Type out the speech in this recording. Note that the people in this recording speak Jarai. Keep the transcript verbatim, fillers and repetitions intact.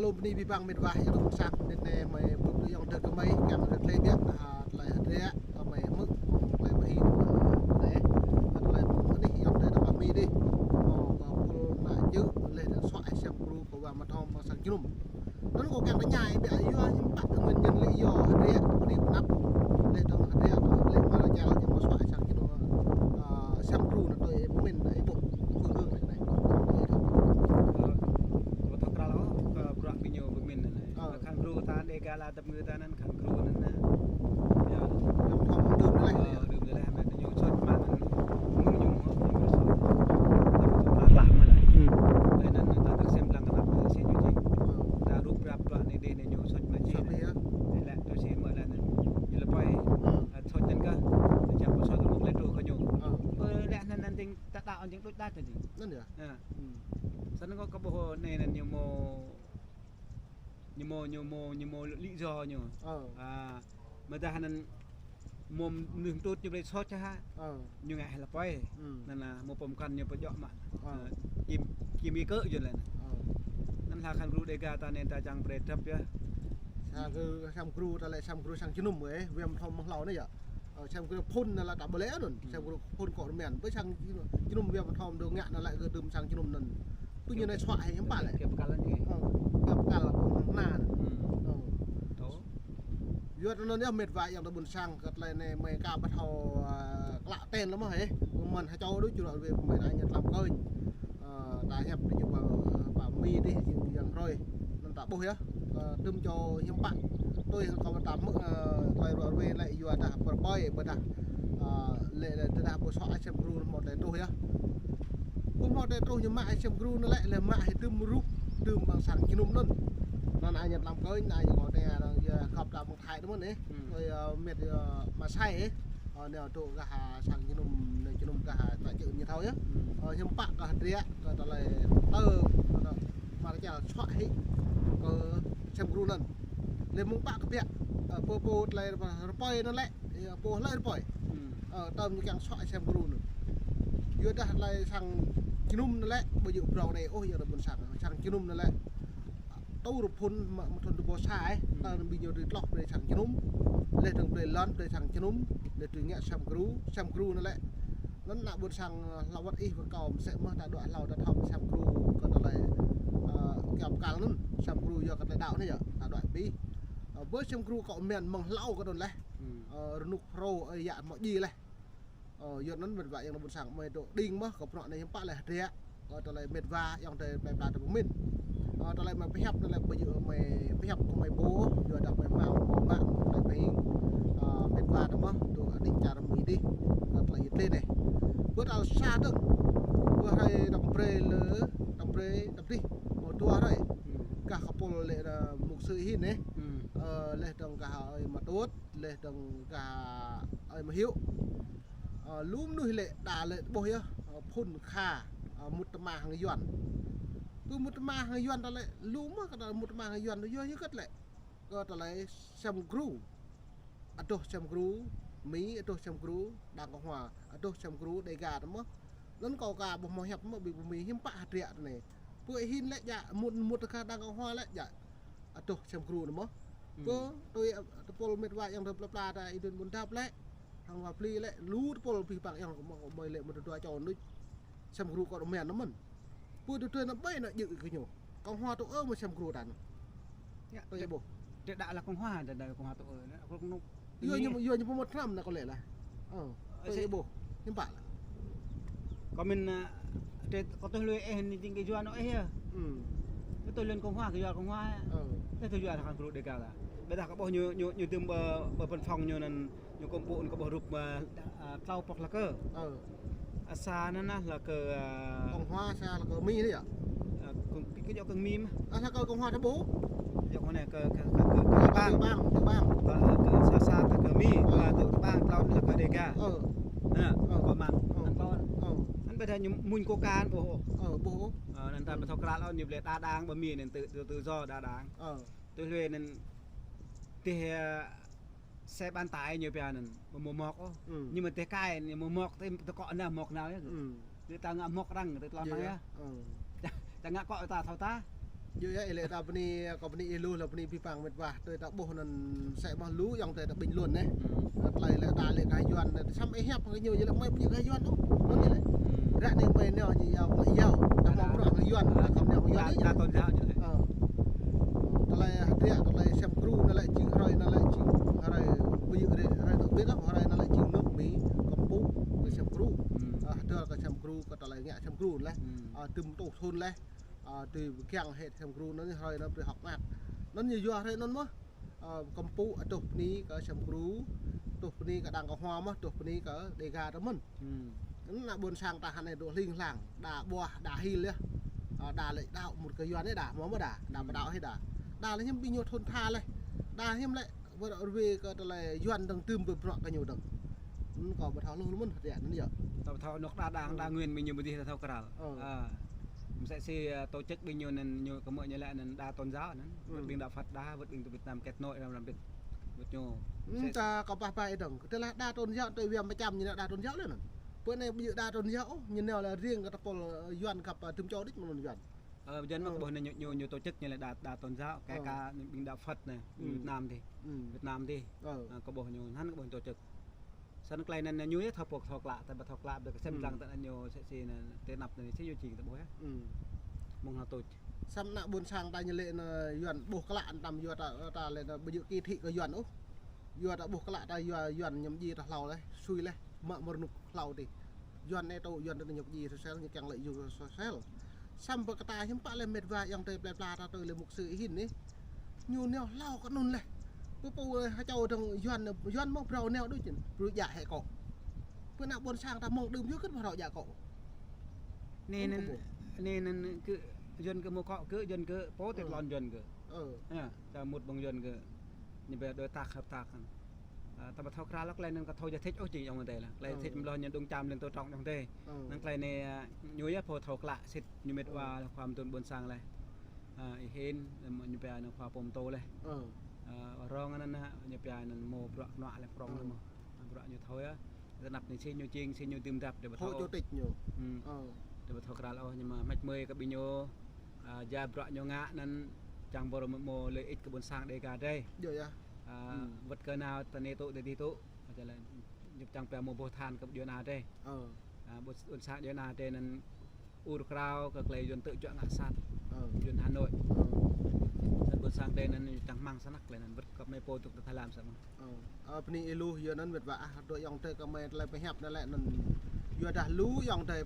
Ơ, bơni abih bang met wa ayŏng adơi ƀôn sang, anai mơi ƀuh ayŏng adơi gơmơi, kiăng kơ tơlơi biă, ah, tơlơi hơdră, gơmơi hmư̆, tơlơi pơhing, ah, tơlơi, tơlơi mơ̆ng anih ayŏng adơi ta pơmĭn dih. Ơ, kơ pul ană čư̆, laih dơ̆ng suă Siam Gru kơ wa mơthom mơ̆ng sang jơnum. Anŭn kâo kiăng tơña biă yua hiư̆m pă nguyên nhân lý do hơdră kơ bơni pơnăp. Laih dơ̆ng hơdră kơ laih mơ̆ng čar ñu mơ̆ suă sang jơnum, ah, Siam Gru anŭn tui pơmĭn ih ƀuh. Ơ, kâo thâo krăn ôh, kơ bruă gơñu pơmĭn anai. Ơ. Khăn Gru ta Dega la tơp ngư ta anŭn khăn Gru anŭn anai. Yơh. Yơh, thâo đưm tơlơi. Ơ, đưm tơlơi, mă ñu soh mă anŭn. Mơ̆ng ñu mơ̆, ñu soh. Lah mă anai. Hmm. Tơlơi anŭn ta tơ̆k sem lăng kơnăp tơlơi si ñu jing. Ơ. Ta rup rap bruă anai dih anai ñu soh mă jing. Soh mă yơh. Tơlơi tui si mă tơlơi anŭn. Ñu lơpai. Ơ. Soh anŭn kơ. Čang pơsoh kơ mơ̆ng tơlơi truh kơ ñu. Ơ. Ơ, tơlơi anŭn anŭn jing ta đaŏ jing đôč đač jing. Anŭn yơh. Ơ. Hmm. Snăn kâo kơ ƀuh anai anŭn ñu mơ̆, ñu mơ̆, ñu mơ̆, ñu mơ̆ lý do ñu. Ơ. Ah, mơdah anŭn mơ̆ mơnuih tŭt ñu brơi soh čah. Ơ. Ñu ngă hơlơi pơi. Hmm. Anŭn lah mơ̆ pơmkăn ñu pơjŏ mă. Ơ. Ah, čim, čim ih kơ jơlan. Ơ. Anŭn lah khăn Gru Dega ta anai ta čang brơi drăp yơh. Sang Gru, Siam Gru ta lĕ Siam Gru sang jơnum ơi, wa mơthom mơ̆ng hlâo anai yơh. Ơ, Siam Gru phŭn anŭn lĕ ta ƀu lĕ anŭn. Hmm. Siam Gru phŭn kơ rơmen. Ƀơi sang jơnum wa mơthom dơ̆ng ngă anŭn lĕ kơ đưm sang jơnum anŭn. Tui ñu anai suă hĭ hiư̆m pă lĕ. Kơ pơkăl anai. Ơ, kơ pơkăl hăng anŭn. Hmm. Ơ. Tơ. Yua anŭn yơh met wa ayŏng adơi ƀôn sang kơ tơlơi anai mơi ka ƀu thâo, ah, klă ten lăm mơ̆ hĭ. Mơ̆n ha čô đôč črŏ wơ̆t mơi anai ñu tlam kơnh. Ơ, ta hiăp ñu pă, pă Mi dih jing yang hrơi. Anŭn ta ƀuh yơh, ơ, tơm čô hiư̆m pă. Tui hăng kâo ta hmư̆, ơ, tơlơi ruă ruê lĕ yua dah pơrơpơi, ƀôdah, ơ, lĕ, lĕ tơdah ƀu soh Siam Gru hmâo tơlơi truh yơh. Ƀu hmâo tơlơi truh ñu mă Siam Gru anŭn lĕ, lĕ mă hĭ tơm rup, tơm mơ̆ng sang jơnum anŭn. Anŭn anai ñu tlam kơnh, anai ñu kâo tơña arăng yơh khŏp ta mơ̆ng Thái anŭn mơ̆n ih. Hmm. Tui, ơ, met, ơ, Masai ih. Ơ, anai tŭ gah sang jơnum, anai jơnum gah ta čư̆ ñu thâo yơh. Hmm. Ơ, hiư̆m pă kơ hơdră, kơ tơlơi tơ, kơ tơlơi mă čar suă hĭ kơ Siam Gru anŭn. Lĕ mơ̆ng pă kơ biă, ơ, pô pô tơlơi rơpơi anŭn lĕ, yơh, pô hlơi rơpơi. Hmm. Ơ, tơm ñu kiăng suă Siam Gru anŭn. Yua dah tơlơi sang jơnum anŭn lĕ, ƀu djơ̆ prong anai ôh, yua dah ƀôn sang, sang jơnum anŭn lĕ. Tŭ rơphŭn mă mơ̆ thŭn dua ƀô̆ sa ih, hmm, ta anŭn ƀing ñu tui tloh brơi sang jơnum, laih dơ̆ng brơi lŏn brơi sang jơnum, laih tui ngă Siam Gru, Siam Gru anŭn lĕ. Anŭn ană ƀôn sang, ơ, hlâo wơ̆t ih kơ kâo mơsĕ mơ̆ ta đuaĭ hlâo ta thâo Siam Gru kơ tơlơi, ơ, kiăng pơkăl anŭn, Siam Gru yua kơ tơlơi đaŏ anai yơh, ta đuaĭ abih. Ơ, ƀơi Siam Gru kâo mơ̆n mơ̆ng hlâo kơ anŭn laih. Hmm. Ơ, rơnŭk hrô, ơ, yă mơ̆ djai laih. Ơ, yua anŭn met wa ayŏng adơi ƀôn sang mơi dŏ đing mơ̆, kơ bruă anai hiư̆m pă lĕ hơdră. Ơ, tơlơi met wa ayŏng adơi plei pla ta pơmĭn. Ơ, tơlơi mơi pơhiăp anŭn lĕ ƀu djơ̆ mơi pơhiăp kơ mơi pô, yua dah mơi hmâo mơ̆ mă tơlơi pơhing. Ơ, met wa ta mơ̆, tŭ anih čar Mi dih, ơ, tơlơi yit lĕ anai. Ƀu ta sa dơ̆ng, ƀu hrơi đăm brơi lơ, đăm brơi, đăm dih, mơ̆ dua hrơi. Hmm. Gah kơ pul lĕ, ơ, mục sư hin anai. Hmm. Ơ, laih dơ̆ng gah ơi Mă Tut, laih dơ̆ng gah ơi Mă Hiu. Ơ, lu mơnuih lĕ, đa lĕ ƀuh yơh, ơ, phŭn kha, ơ, mŭt tơma hăng Yuan. Pơ mŭt tơma hăng Yuan ta lĕ, lu mơ̆ kơ ta mŭt tơma hăng Yuan, yua ñu kơt lĕ. Kơ tơlơi Siam Gru. Adoh Siam Gru Mi, adoh Siam Gru Đảng Cộng Hòa, adoh Siam Gru Dega ta mơ̆. Anŭn kâo ka ƀuh mơ̆ hiăp mơ̆ ƀing pơ Mi hiư̆m pă hơdră anai. Pơ hin lĕ djă, mŭt, mŭt kơ Đảng Cộng Hòa lĕ djă. Adoh Siam Gru anŭn mơ̆. Hmm. Pơ tui, ơ, tơpul met wa ayŏng adơi plei pla ta Êđen Ƀuôn Dap lĕ. Hăng wa Bli lĕ, lu tơpul abih bang ayŏng kơ mơi, mơi lĕ mơ̆ dua čô anŭn. Siam Gru kơ rơmen anŭn mơ̆n. Pơ tui tui anŭn ƀai anŭn djơ̆ kơ ñu. Cộng Hòa tŭ ơ mơ̆ Siam Gru ta anŭn. Yơh, tui ih ƀuh. Tơdah lah Cộng Hòa, tơdah Cộng Hòa tŭ ơ, anŭn, anŭn, anŭn. Yua ñu, yua ñu pơmŭt hnam anŭn kâo lĕ lah. Ơ, tui ih ƀuh. Hiư̆m pă lah. Kâo mĭn, ơ, tơ, kâo tŭ lui ih anai jing kơ yua anŭn ih yơh. Hmm. Kâo tŭ lui Cộng Hòa, kơ yua Cộng Hòa. Ơ. Tơ tŭ yua lah khăn Gru Dega lah. Ƀôdah kâo ƀuh ñu, ñu, ñu tơm ƀơ, ƀơ văn phòng ñu anŭn, ñu kơkuh pơpŭ anŭn kâo ƀuh rup, ơ, ơ, tlâo pŏk lah kơ. Ơ. Ơ, sa anŭn lah kơ, ơ, Cộng Hòa, sa lah kơ Mi anai yơh. Ơ, kơ, kơ, kơ yơh kơ Mi mơ̆. Ơ, lah kơ Cộng Hòa ta ƀuh. Yơh kơ anai kơ, kơ, kơ, kơ, kơ Bang. Bang, kơ Bang. Kơ, kơ sa, sa ta kơ Mi, ơ, kơ, kơ Bang, tlâo anŭn lah kơ Dega. Ơ. Anŭn, ơ, kơ Bang. Ơ. Anŭn tlâo. Ơ. Anŭn ƀôdah ñu mŭn kơ ka anŭn ƀuh. Ơ, ƀuh. Ơ, anŭn ta ƀu thâo krăn ôh, ñu blĕ đa đảng, ƀơ Mi anŭn tơ, tơ, tơzô đa đảng. Ơ. Tui lui anŭn tih, ơ, xe bán tải ñu pia anŭn, mơ̆ mơ̆ mŏk ôh. Hmm. Nhưng mà tih kai ñu mơ̆ mŏk, tih, tih kŏ anŭn mŏk anŭn yơh. Hmm. Tih ta ngă mŏk arăng, tih tlôn arăng yơh. Hmm. Ta, ta ngă kŏ ta thâo ta. Yua yơh, ih lĕ ta bơni, kâo bơni ih lu, lĕ bơni abih bang mĕt wa, tui ta ƀuh anŭn sĕ mơ̆ lu, ayŏng adơi ta ƀing lŏn anai. Hmm. Tơlơi lĕ ta lĕ gah Yuan, ta săm ih hiăp kơ ñu, yua lĕ mơi ƀu djơ̆ gah Yuan ôh, anŭn ñu lĕ. Hmm. Ră anai mơi nao ñu yua, mơi yua, ta mơ̆ bruă gah Yuan, ta kăm nao gah Yuan đa, đa tôn giáo ñu lĕ. Ơ. Tơlơi hơdră, tơlơi sem gru, anŭn lĕ jing hrơi, anŭn lĕ jing hrơi, ƀu djơ̆ hrơi, hrơi tơ ƀiă, hrơi anŭn lĕ jing nước Mi, kơmpŭ, kơ sem gru. Hmm. Ơ, hơdră kơ sem gru, kơ tơlơi ngă sem gru lĕ. Hmm. Ơ, tơm tuh thun lĕ. Ơ, tui kiăng hĕ sem gru anŭn hrơi anŭn brơi hŏk mơak. Anŭn ñu yua hrơi anŭn mơ̆n. Ơ, kơmpŭ, ơ, tuh bơni kơ sem gru, tuh bơni kơ Đảng Cộng Hòa mơ̆n, tuh bơni kơ Đêga ta mơ̆n. Hmm. Anŭn ană ƀôn sang ta hơnai dŏ hling hlang, đa ƀuah, đa hil yơh. Ơ, đa lĕ đaŏ mŭt kơ Yuan yơh đa, mơ̆ mơ̆ đa, đa pơđaŏ hĭ đa. Đa lĕ hiư̆m ƀing ñu thun tha lĕ. Đa hiư̆m lĕ, wơ̆t rơwe kơ tơlơi Yuan dơ̆ng tơm pơbruă kơ ñu dơ̆ng. Anŭn kâo ƀu thâo hluh lu mơ̆n hơdră anŭn yơh. Ta ƀu thâo anŏ đa đảng, đa nguyên ƀing ñu ƀu dih ta thâo kral. Ơ. Ơ. Mơsĕ si, ơ, tổ chức ƀing ñu anŭn ñu kơmơi ñu lĕ anŭn đa tôn giáo anŭn. Hmm. Wơ̆t ƀing đạo Phật đa, wơ̆t ƀing tơ Việt Nam kết nối ram ram bit. Wơ̆t ñu. Hmm, mơsĕ ta kâo pah pah ih dơ̆ng. Tơlah đa tôn giáo, tui viêm mơčăm ñu đa tôn giáo lĕ anŭn. Bơ anai ƀu djơ̆ đa tôn giáo ôh, ñu nao lĕ riêng kơ tơpul, ơ, Yuan găp, ơ, tơm čô đôč mơ̆n Yuan. Ơ, bơyan mơ̆ kơ ƀuh anai ñu, ñu, ñu tổ chức ñu lĕ đa, đa tôn giáo, kơ, ơ, kơ ƀing đạo Phật anai, ơ, Việt Nam dih. Ơ. Ơ, kơ ƀuh ñu, hăng kơ ƀuh ñu tổ chức. Săn tơlơi anŭn ñu yơh thâo pŏk thâo klă, ta ƀu thâo klă, ƀu kơ sem lăng ta anŭn ñu sĕ si anŭn, tơnap anŭn si ñu jing ta ƀuh yơh. Mơ̆ng hơtŭč. Săm ană ƀôn sang ta ñu lĕ anŭn Yuan ƀuh klă anăm yua ta, ta lĕ anŭn ƀu djơ̆ kỳ thị kơ Yuan ôh. Yua ta ƀuh klă ta yua Yuan ñăm ji ta hlâo leh, sui leh, mă mơrnŭk hlâo dih. Yuan anai tŭ, Yuan anai ñŏk ji sosel, ñu kiăng lĕ yu sosel. Săm pơ kơ ta hiư̆m pă lĕ mĕt wa ayŏng adơi plơi pla ta tui lĕ mục sư ih hin anai. Ñu nao hlâo kơ anŭn leh. Pơ pô hơčâo dơ̆ng Yuan, Yuan mơ̆ phrâo nao đôč čen, phrâo djă hĕ kơ. Pơ ană ƀôn sang ta mơ̆ng đưm yua kơ phrâo djă kơ. Anai anŭn, anai anŭn kơ Yuan kơ mơ̆ kơ, kơ Yuan kơ, pô tĕt lŏn Yuan kơ. Ơ. Ha, ta mŭt ƀơ̆ng Yuan kơ. Ñu ƀu đôi tak hợp tác. Ơ, ta ƀu thâo kral lăk lĕ anŭn kơ thâo jơthit ôh či ayŏng adơi lĕ. Lĕ thit mlô ñu đŭng čam lên tổ trọng ayŏng adơi. Ơ. Năng tơlơi anai, ơ, ñu yơh pô thâo klă sĭt ñu mĕt wa lĕ khua mơtŭn ƀôn sang lĕ. Ơ, ih hin, ơ, ñu pia anŭn khua pô mơtô lĕ. Ơ. Ơ, rong anŭn anŭn, ñu pia anŭn mơ̆ bruă kơnuă lĕ prong lĕ mơ̆. Bruă ñu thâo yơh. Tơnap anai si ñu jing, si ñu dưm dăp, dê ƀu thâo. Hŏ chủ tịch ñu. Hmm. Ơ. Dê ƀu thâo kral ôh, ñu mă mĕt mơi kơ ƀing ñu, ơ, ja bruă ñu ngă anŭn čang ƀôr mơ̆ mơ̆ lợi ích kơ ƀôn sang Đêga dih. Yơh, yơh. Ơ, wơ̆t kơ nao ta anai tŭ, ta dih tŭ. Ơ, čang lĕ ñu čang pia mơ̆ boh than kơ ƀôn ană dih. Ơ. Ơ, ƀôn, ƀôn sang ƀôn ană dih anŭn ur krao kơ tơlơi Yuan tŭ juă ngă sat. Ơ. Yuan Hà Nội. Ơ. Sat ƀôn sang dih anŭn čang hmăng snăk lĕ anŭn wơ̆t kơ mơi pô tŭk tơ Thái Lan sat mơ̆n. Ơ. Ơ, bơni ih lu yua anŭn mĕt wa ah, dŏ ayŏng adơi kơ mơi tơlơi pơhiăp anŭn lĕ anŭn yua dah lu ayŏng adơi